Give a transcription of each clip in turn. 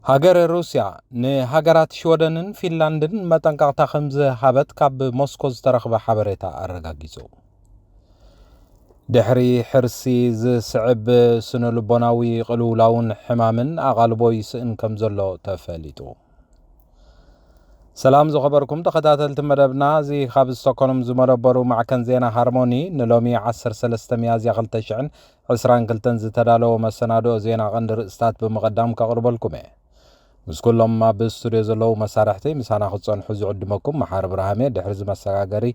ሃገረ ሩስያ ንሃገራት ሽወደንን ፊንላንድን መጠንቀቕታ ከም ዝሃበት ካብ ሞስኮ ዝተረኽበ ሓበሬታ ኣረጋጊጹ። ድሕሪ ሕርሲ ዝስዕብ ስነ-ልቦናዊ ቅልውላውን ሕማምን ኣቓልቦ ይስእን ከም ዘሎ ተፈሊጡ። ሰላም ዝኸበርኩም ተኸታተልቲ መደብና፣ እዚ ካብ ስቶኮልም ዝመደበሩ ማዕከን ዜና ሃርሞኒ ንሎሚ ዓሰርተ ሰለስተ ሚያዝያ ክልተ ሽሕን ዕስራን ክልተን ዝተዳለወ መሰናድኦ ዜና ቀንዲ ርእስታት ብምቕዳም ከቕርበልኩም እየ። ምስ ኩሎም ኣብ ስቱድዮ ዘለዉ መሳርሕቲ ምሳና ክትጸንሑ ዝዕድመኩም መሓሪ ብርሃሜ። ድሕሪ እዚ መሰጋገሪ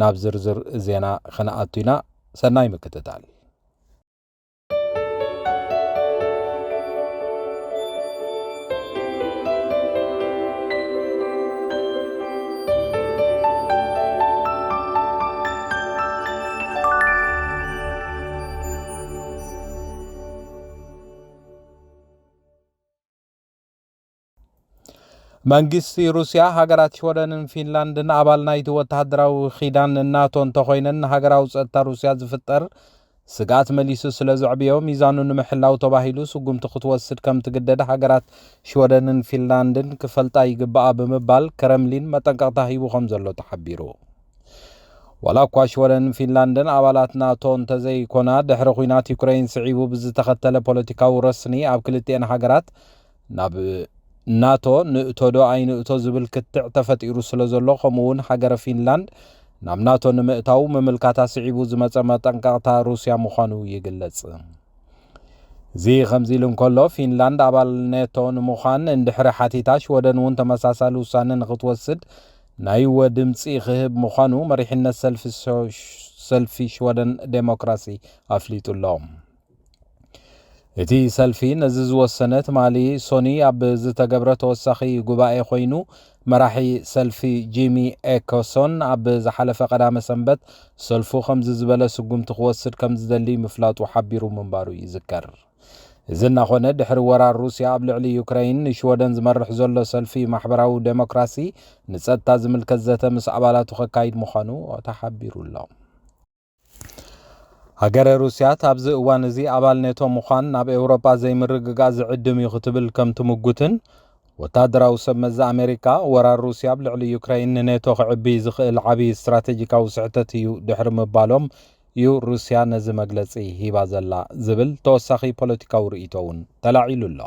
ናብ ዝርዝር ዜና ክንኣቱ ኢና። ሰናይ ምክትታል። መንግስቲ ሩስያ፣ ሃገራት ሽወደንን ፊንላንድን ኣባል ናይቲ ወተሃደራዊ ኪዳን ናቶ እንተኾይነን፣ ንሃገራዊ ጸጥታ ሩስያ ዝፍጠር ስግኣት መሊሱ ስለ ዘዕብዮ፣ ሚዛኑ ንምሕላው ተባሂሉ ስጉምቲ ክትወስድ ከም ትግደድ ሃገራት ሽወደንን ፊንላንድን ክፈልጣ ይግባኣ ብምባል፣ ክረምሊን መጠንቀቕታ ሂቡ ከም ዘሎ ተሓቢሩ። ዋላ እኳ ሽወደንን ፊንላንድን ኣባላት ናቶ እንተዘይኮና፣ ድሕሪ ኲናት ዩክረይን ስዒቡ ብዝተኸተለ ፖለቲካዊ ረስኒ ኣብ ክልቲኤን ሃገራት ናብ ናቶ ንእቶ ዶ ኣይንእቶ ዝብል ክትዕ ተፈጢሩ ስለ ዘሎ፣ ከምኡ እውን ሃገረ ፊንላንድ ናብ ናቶ ንምእታው ምምልካታ ስዒቡ ዝመጸ መጠንቀቕታ ሩስያ ምዃኑ ይግለጽ። እዚ ከምዚ ኢሉ እንከሎ፣ ፊንላንድ ኣባል ኔቶ ንምዃን እንድሕሪ ሓቲታ፣ ሽወደን እውን ተመሳሳሊ ውሳነ ንኽትወስድ ናይ እወ ድምጺ ክህብ ምዃኑ መሪሕነት ሰልፊ ሶ-፣ ሰልፊ ሽወደን ዴሞክራሲ ኣፍሊጡ ኣሎ። እቲ ሰልፊ ነዚ ዝወሰነ ትማሊ ሶኒ ኣብ ዝተገብረ ተወሳኺ ጉባኤ ኮይኑ፣ መራሒ ሰልፊ ጂሚ ኤኮሶን ኣብ ዝሓለፈ ቀዳመ ሰንበት ሰልፉ ከምዚ ዝበለ ስጉምቲ ክወስድ ከም ዝደሊ ምፍላጡ ሓቢሩ ምንባሩ ይዝከር። እዚ እናኾነ፣ ድሕሪ ወራር ሩስያ ኣብ ልዕሊ ዩክረይን፣ ንሽወደን ዝመርሕ ዘሎ ሰልፊ ማሕበራዊ ዴሞክራሲ ንጸጥታ ዝምልከት ዘተ ምስ ኣባላቱ ከካይድ ምዃኑ ተሓቢሩ ኣሎ። ሃገረ ሩስያ ኣብዚ እዋን እዚ ኣባል ኔቶ ምዃን ናብ ኤውሮጳ ዘይምርግጋእ ዝዕድም እዩ ክትብል ከም ትምጉትን፣ ወታደራዊ ሰብ መዚ ኣሜሪካ፣ ወራር ሩስያ ኣብ ልዕሊ ዩክረይን ንኔቶ ክዕቢ ዝኽእል ዓቢ ስትራቴጂካዊ ስሕተት እዩ ድሕሪ ምባሎም እዩ ሩስያ ነዚ መግለጺ ሂባ ዘላ ዝብል ተወሳኺ ፖለቲካዊ ርእይቶ እውን ተላዒሉ ኣሎ።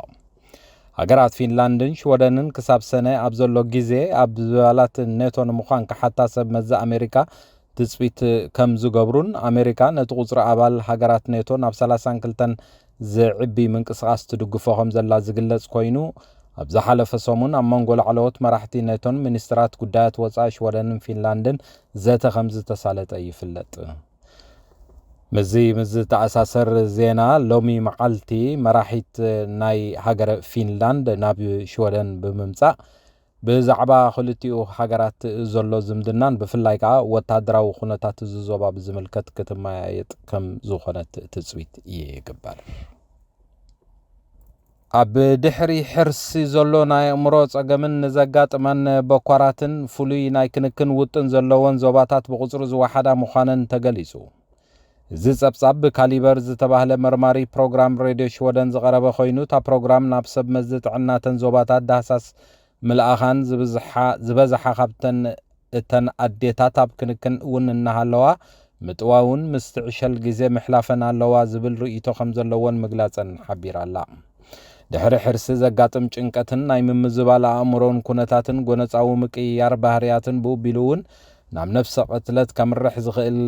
ሃገራት ፊንላንድን ሽወደንን ክሳብ ሰነ ኣብ ዘሎ ግዜ ኣባላት ኔቶ ንምዃን ክሓታ ሰብ መዚ ኣሜሪካ ትጽቢት ከም ዝገብሩን፣ ኣሜሪካ ነቲ ቁጽሪ ኣባል ሃገራት ኔቶ ናብ ሰላሳን ክልተን ዝዕቢ ምንቅስቓስ ትድግፎ ከም ዘላ ዝግለጽ ኮይኑ፣ ኣብ ዝሓለፈ ሰሙን ኣብ መንጎ ላዕለዎት መራሕቲ ኔቶን ሚኒስትራት ጉዳያት ወጻኢ ሽወደንን ፊንላንድን ዘተ ከም ዝተሳለጠ ይፍለጥ። ምስዚ ምስ ዝተኣሳሰር ዜና፣ ሎሚ መዓልቲ መራሒት ናይ ሃገረ ፊንላንድ ናብ ሽወደን ብምምጻእ፣ ብዛዕባ ክልቲኡ ሃገራት ዘሎ ዝምድናን ብፍላይ ከኣ ወታደራዊ ኩነታት እዚ ዞባ ብዝምልከት ክትመያየጥ ከም ዝኾነት ትጽቢት ይግበር። ኣብ ድሕሪ ሕርሲ ዘሎ ናይ ኣእምሮ ጸገምን ንዘጋጥመን በኳራትን ፍሉይ ናይ ክንክን ውጥን ዘለወን ዞባታት ብቑጽሪ ዝወሓዳ ምዃነን ተገሊጹ። እዚ ጸብጻብ ብካሊበር ዝተባህለ መርማሪ ፕሮግራም ሬድዮ ሽወደን ዝቐረበ ኮይኑ፣ እታ ፕሮግራም ናብ ሰብ መዚ ጥዕናተን ዞባታት ዳህሳስ ምልኣኻን ዝብዝሓ-፣ ዝበዝሓ ካብተን እተን ኣዴታት ኣብ ክንክን እውን እናሃለዋ፣ ምጥዋውን ምስትዕሸል ግዜ ምሕላፈን ኣለዋ ዝብል ርእይቶ ከም ዘለወን ምግላጸን ሓቢራ ኣላ። ድሕሪ ሕርሲ ዘጋጥም ጭንቀትን ናይ ምምዝባል ኣእምሮን ኩነታትን፣ ጎነጻዊ ምቅይያር ባህርያትን፣ ብኡ ቢሉ እውን ናብ ነፍሰ ቅትለት ከምርሕ ዝኽእል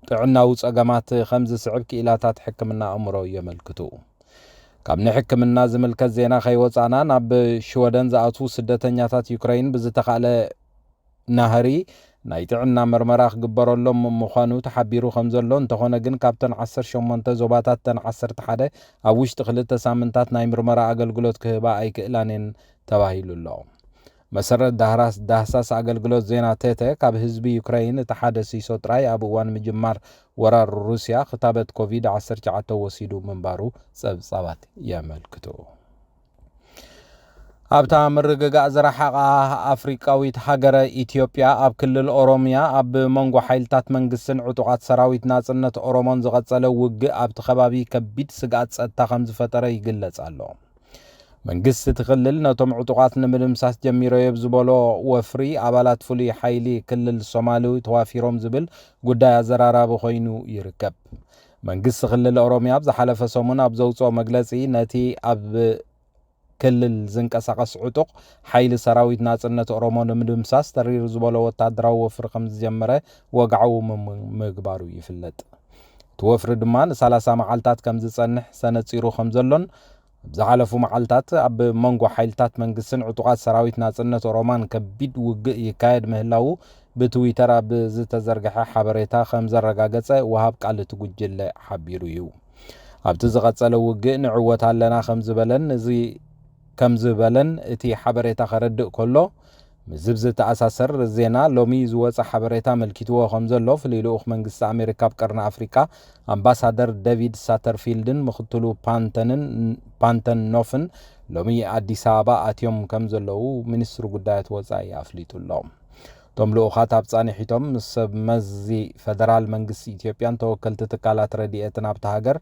ጥዕናዊ ጸገማት ከም ዝስዕብ ክኢላታት ሕክምና ኣእምሮ የመልክቱ። ካብ ንሕክምና ዝምልከት ዜና ከይወጻና፣ ናብ ሽወደን ዝኣትዉ ስደተኛታት ዩክረይን ብዝተኻእለ ናህሪ ናይ ጥዕና መርመራ ክግበረሎም ምዃኑ ተሓቢሩ ከም ዘሎ፣ እንተኾነ ግን፣ ካብተን ዓሰርተ ሸሞንተ ዞባታት፣ ተን ዓሰርተ ሓደ ኣብ ውሽጢ ክልተ ሳምንታት ናይ ምርመራ ኣገልግሎት ክህባ ኣይክእላን እየን ተባሂሉ ኣሎ። መሰረት ዳህራስ-፣ ዳህሳስ ኣገልግሎት ዜና ቴተ፣ ካብ ህዝቢ ዩክረይን እቲ ሓደ ሲሶ ጥራይ ኣብ እዋን ምጅማር ወራር ሩስያ ክታበት ኮቪድ ዓሰርተ ትሽዓተ ወሲዱ ምንባሩ ጸብጻባት የመልክቱ። ኣብታ ምርግጋእ ዝረሓቓ ኣፍሪቃዊት ሃገረ ኢትዮጵያ፣ ኣብ ክልል ኦሮምያ ኣብ መንጎ ሓይልታት መንግስትን ዕጡቓት ሰራዊት ናጽነት ኦሮሞን ዝቐጸለ ውግእ ኣብቲ ከባቢ ከቢድ ስግኣት ጸጥታ ከም ዝፈጠረ ይግለጽ ኣሎ። መንግስቲ እቲ ክልል ነቶም ዕጡቓት ንምድምሳስ ጀሚረዮ ብዝበሎ ወፍሪ ኣባላት ፍሉይ ሓይሊ ክልል ሶማሊ ተዋፊሮም ዝብል ጉዳይ ኣዘራራቢ ኮይኑ ይርከብ። መንግስቲ ክልል ኦሮሚያ ኣብ ዝሓለፈ ሰሙን ኣብ ዘውፅኦ መግለፂ ነቲ ኣብ ክልል ዝንቀሳቐስ ዕጡቕ ሓይሊ ሰራዊት ናጽነት ኦሮሞ ንምድምሳስ ተሪሩ ዝበሎ ወታደራዊ ወፍሪ ከም ዝጀመረ ወግዓዊ ምም-፣ ምግባሩ ይፍለጥ። እቲ ወፍሪ ድማ ንሰላሳ መዓልታት ከም ዝጸንሕ ሰነጺሩ ከም ዘሎን ኣብ ዝሓለፉ መዓልታት ኣብ መንጎ ሓይልታት መንግስትን ዕጡቓት ሰራዊት ናጽነት ኦሮማን ከቢድ ውግእ ይካየድ ምህላዉ ብትዊተር ኣብ ዝተዘርግሐ ሓበሬታ ከም ዘረጋገጸ ወሃብ ቃል እቲ ጉጅለ ሓቢሩ እዩ። ኣብቲ ዝቐጸለ ውግእ ንዕወት ኣለና ከም ዝበለን እዚ ከም ዝበለን እቲ ሓበሬታ ከረድእ ከሎ፣ ምስዚ ዝተኣሳሰር ዜና ሎሚ ዝወጸ ሓበሬታ ኣመልኪትዎ ከም ዘሎ ፍሉይ ልኡኽ መንግስቲ ኣሜሪካ ኣብ ቀርኒ ኣፍሪካ ኣምባሳደር ዴቪድ ሳተርፊልድን ምኽትሉ ፓንተንን፣ ፓንተን ኖፍን ሎሚ ኣዲስ ኣበባ ኣትዮም ከም ዘለዉ ሚኒስትሪ ጉዳያት ወጻኢ ኣፍሊጡ ኣሎ። እቶም ልኡኻት ኣብ ጻንሒቶም ምስ ሰብ መዚ ፈደራል መንግስቲ ኢትዮጵያን ተወከልቲ ትካላት ረድኤትን ኣብታ ሃገር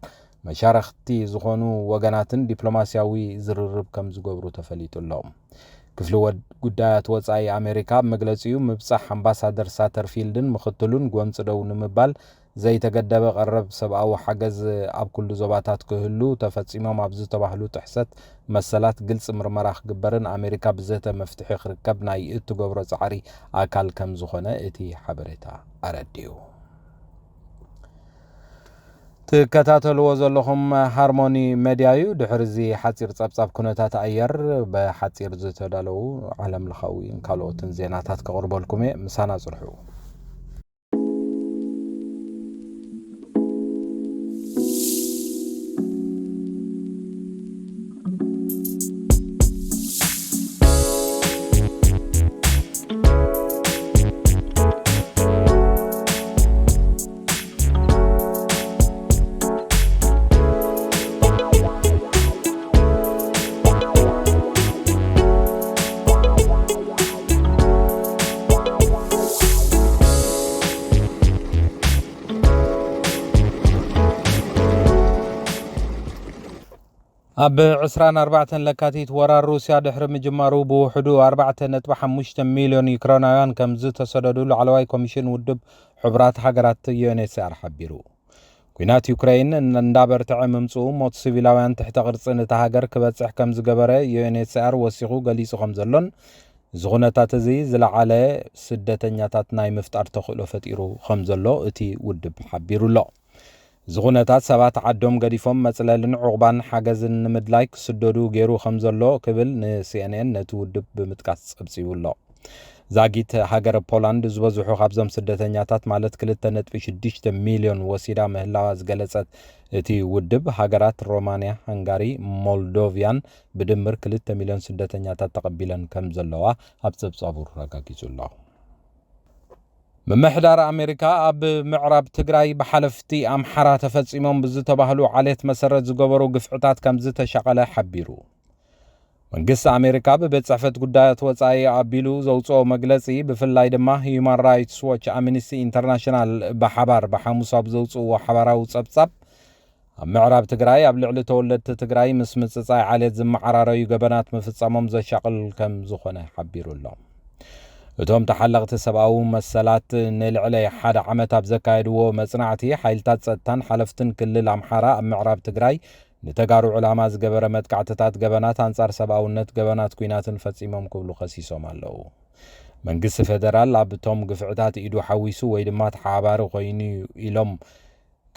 መሻርኽቲ ዝኾኑ ወገናትን ዲፕሎማስያዊ ዝርርብ ከም ዝገብሩ ተፈሊጡ ኣሎ። ክፍሊ ወድ-፣ ጉዳያት ወጻኢ ኣሜሪካ ኣብ መግለጺኡ ምብጻሕ ኣምባሳደር ሳተርፊልድን ምኽትሉን ጎንጺ ደው ንምባል ዘይተገደበ ቀረብ ሰብኣዊ ሓገዝ ኣብ ኩሉ ዞባታት ክህሉ ተፈጺሞም ኣብ ዝተባህሉ ጥሕሰት መሰላት ግልጺ ምርመራ ክግበርን ኣሜሪካ ብዘተ መፍትሒ ክርከብ ናይ እትገብሮ ጻዕሪ ኣካል ከም ዝኾነ እቲ ሓበሬታ ኣረዲኡ። ትከታተልዎ ዘለኹም ሃርሞኒ መድያ እዩ። ድሕሪ እዚ ሓጺር ጸብጻብ ኩነታት ኣየር ብሓጺር ዝተዳለዉ ዓለም ለኻዊ ካልኦትን ዜናታት ከቕርበልኩም እየ። ምሳና ጽንሑ። ኣብ ዕስራን ኣርባዕተን ለካቲት ወራር ሩስያ ድሕሪ ምጅማሩ ብውሕዱ ኣርባዕተ ነጥቢ ሓሙሽተ ሚልዮን ዩክሬናውያን ከም ዝተሰደዱ ላዕለዋይ ኮሚሽን ውድብ ሕቡራት ሃገራት ዩ ኤን ኤች ሲ ኣር ሓቢሩ። ኲናት ዩክሬን እንዳበርትዐ ምምጽኡ ሞት ሲቪላውያን ትሕተ ቅርጺ ነታ ሃገር ክበጽሕ ከም ዝገበረ ዩ ኤን ኤች ሲ ኣር ወሲኹ ገሊጹ ከም ዘሎን እዚ ኩነታት እዚ ዝለዓለ ስደተኛታት ናይ ምፍጣር ተኽእሎ ፈጢሩ ከም ዘሎ እቲ ውድብ ሓቢሩ ኣሎ። እዚ ኩነታት ሰባት ዓዶም ገዲፎም መጽለልን ዑቕባን ሓገዝን ንምድላይ ክስደዱ ገይሩ ከም ዘሎ ክብል ን ሲ ኤን ኤን ነቲ ውድብ ብምጥቃስ ጸብጺቡ ኣሎ። ዛጊት ሃገረ ፖላንድ ዝበዝሑ ካብዞም ስደተኛታት ማለት ክልተ ነጥቢ ሽዱሽተ ሚልዮን ወሲዳ ምህላዋ ዝገለጸት እቲ ውድብ፣ ሃገራት ሮማንያ፣ ሃንጋሪ፣ ሞልዶቪያን ብድምር ክልተ ሚልዮን ስደተኛታት ተቐቢለን ከም ዘለዋ ኣብ ጸብጻቡ ኣረጋጊጹ ኣሎ። ምምሕዳር ኣሜሪካ ኣብ ምዕራብ ትግራይ ብሓለፍቲ ኣምሓራ ተፈጺሞም ብዝተባህሉ ዓሌት መሰረት ዝገበሩ ግፍዕታት ከም ዝተሻቐለ ሓቢሩ። መንግስቲ ኣሜሪካ ብቤት ጽሕፈት ጉዳያት ወጻኢ ኣቢሉ ዘውጽኦ መግለጺ፣ ብፍላይ ድማ ሂዩማን ራይትስ ዎች፣ ኣምኒስቲ ኢንተርናሽናል ብሓባር ብሓሙስ ኣብ ዘውጽእዎ ሓባራዊ ጸብጻብ፣ ኣብ ምዕራብ ትግራይ ኣብ ልዕሊ ተወለድቲ ትግራይ ምስ ምጽጻይ ዓሌት ዝመዓራረዩ ገበናት ምፍጻሞም ዘሻቕል ከም ዝኾነ ሓቢሩ ኣሎ። እቶም ተሓለቕቲ ሰብኣዊ መሰላት ንልዕሊ ሓደ ዓመት ኣብ ዘካየድዎ መጽናዕቲ፣ ሓይልታት ጸጥታን ሓለፍትን ክልል ኣምሓራ ኣብ ምዕራብ ትግራይ ንተጋሩ ዕላማ ዝገበረ መጥቃዕትታት ገበናት ኣንጻር ሰብኣውነት፣ ገበናት ኲናትን ፈጺሞም ክብሉ ከሲሶም ኣለዉ። መንግስቲ ፌደራል ኣብቶም ግፍዕታት ኢዱ ሓዊሱ ወይ ድማ ተሓባሪ ኮይኑ እዩ ኢሎም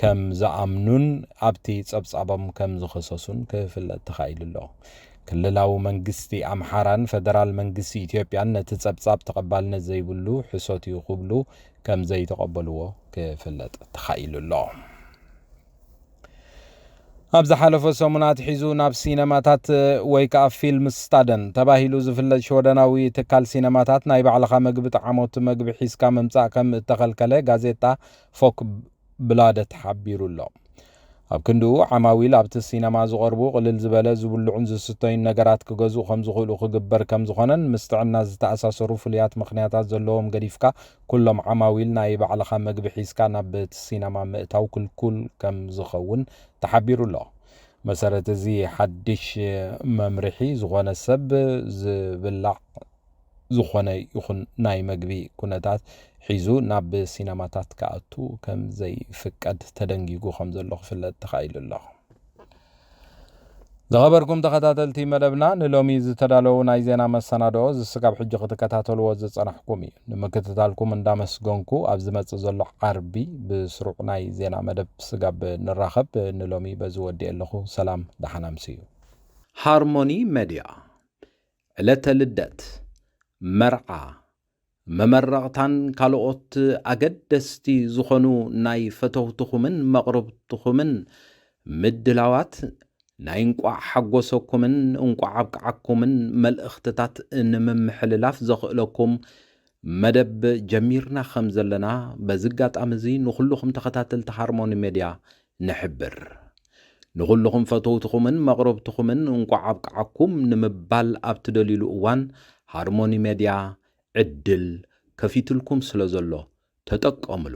ከም ዝኣምኑን ኣብቲ ጸብጻቦም ከም ዝኸሰሱን ክፍለጥ ተኻኢሉ ኣሎ። ክልላዊ መንግስቲ ኣምሓራን ፌደራል መንግስቲ ኢትዮጵያን ነቲ ጸብጻብ ተቐባልነት ዘይብሉ ሕሶት እዩ ክብሉ ከም ዘይተቐበልዎ ክፍለጥ ተኻኢሉ ኣሎ። ኣብ ዝሓለፈ ሰሙን ኣትሒዙ ናብ ሲነማታት ወይ ከኣ ፊልም ስታደን ተባሂሉ ዝፍለጥ ሽወደናዊ ትካል ሲነማታት ናይ ባዕልኻ መግቢ ጠዓሞት መግቢ ሒዝካ ምምጻእ ከም እተኸልከለ ጋዜጣ ፎክ ብላደት ሓቢሩ ኣሎ። ኣብ ክንድኡ ዓማዊል ኣብቲ ሲነማ ዝቐርቡ ቅልል ዝበለ ዝብልዑን ዝስተዩን ነገራት ክገዝኡ ከም ዝኽእሉ ክግበር ከም ዝኾነን ምስ ጥዕና ዝተኣሳሰሩ ፍሉያት ምኽንያታት ዘለዎም ገዲፍካ ኩሎም ዓማዊል ናይ ባዕልኻ መግቢ ሒዝካ ናብ እቲ ሲነማ ምእታው ክልኩል ከም ዝኸውን ተሓቢሩ ኣሎ። መሰረት እዚ ሓድሽ መምርሒ፣ ዝኾነ ሰብ ዝብላዕ ዝኾነ ይኹን ናይ መግቢ ኩነታት ሒዙ ናብ ሲነማታት ክኣቱ ከም ዘይፍቀድ ተደንጊጉ ከም ዘሎ ክፍለጥ ተኻኢሉ ኣሎ። ዝኸበርኩም ተኸታተልቲ መደብና፣ ንሎሚ ዝተዳለዉ ናይ ዜና መሰናድኦ እዚ ስጋብ ሕጂ ክትከታተልዎ ዝጸናሕኩም እዩ። ንምክትታልኩም እንዳመስገንኩ፣ ኣብ ዝመጽእ ዘሎ ዓርቢ ብስሩዕ ናይ ዜና መደብ ስጋብ ንራኸብ፣ ንሎሚ በዚ ወዲኤ ኣለኹ። ሰላም፣ ደሓን ኣምስዩ። ሃርሞኒ ሜድያ፣ ዕለተ ልደት፣ መርዓ፣ መመረቕታን ካልኦት ኣገደስቲ ዝኾኑ ናይ ፈተውትኹምን መቕርብትኹምን ምድላዋት፣ ናይ እንቋዕ ሓጎሰኩምን እንቋዕ ኣብቅዓኩምን መልእኽትታት ንምምሕልላፍ ዘኽእለኩም መደብ ጀሚርና ከም ዘለና በዚ ኣጋጣሚ እዚ ንኹልኹም ተኸታተልቲ ሃርሞኒ ሜድያ ንሕብር። ንኹልኹም ፈተውትኹምን መቕረብትኹምን እንቋዕ ኣብቅዓኩም ንምባል ኣብ ትደልዩሉ እዋን፣ ሃርሞኒ ሜድያ ዕድል ከፊትልኩም ስለ ዘሎ ተጠቀምሉ።